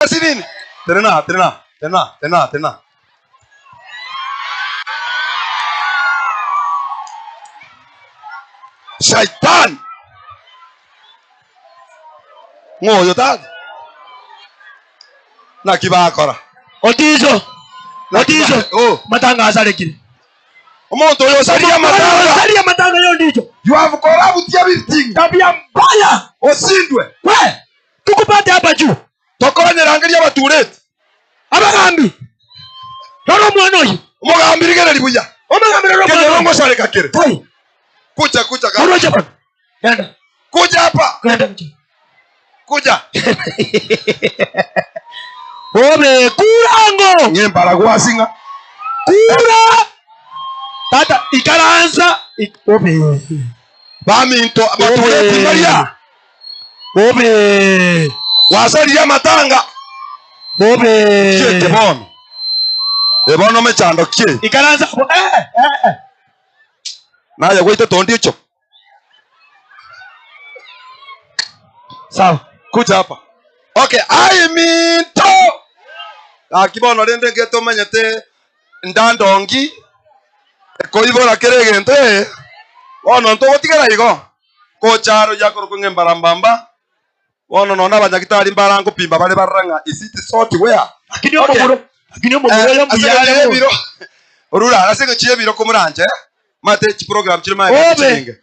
Asinini. Tenena, tenena, tenena, tenena, tenena. Shaitani. Ng'o oyo tata? Naki bakora? Otiso, Naki ba- Otiso, Oh, matanga asarekire. omonto oyo osaria amatanga. Osaria matanga yondicho. You have corrupt everything. Tabia mbaya. Osindwe. We, tukupate hapa juu. Tokonyerangeria abatureti. Abagambi, rora omwana oyo. Omogambi rigereria buya. Omogambi rora omwana Kenyoro oyo. ngosareka kere. Tai, Kucha kucha ka. oroche bono. Genda, Kuja hapa. genda mche. Kuja. Obe kurango. Ng'embara gwasinga. Kura. Tata, ikaransa. Ik- Obe. Baminto abatureti baria. Obe. Gwasaririe amatanga. Obe. Kieke bono. E bono mechando ki. Ikaransa. Eh, eh, eh. Naye gwaite tondi echo. Sawa. Kuja hapa. Okay, ai minto. Gaki bono rende nge tomanyete ndandongi ekoibora kere egento eh. Bono ntogotigera igo. Gocha aro yakorokwa ng'a embarambamba, bono nonya abanyagitari mbarangopimba bare barore ng'a is it salt where? Lakini Okay. omomura, lakini omomura oyo Eh, ase mbuya engencho are y'ebiro orure ase engencho y'ebiro komoranche mate chiprogram chire maega Obe. chinyinge.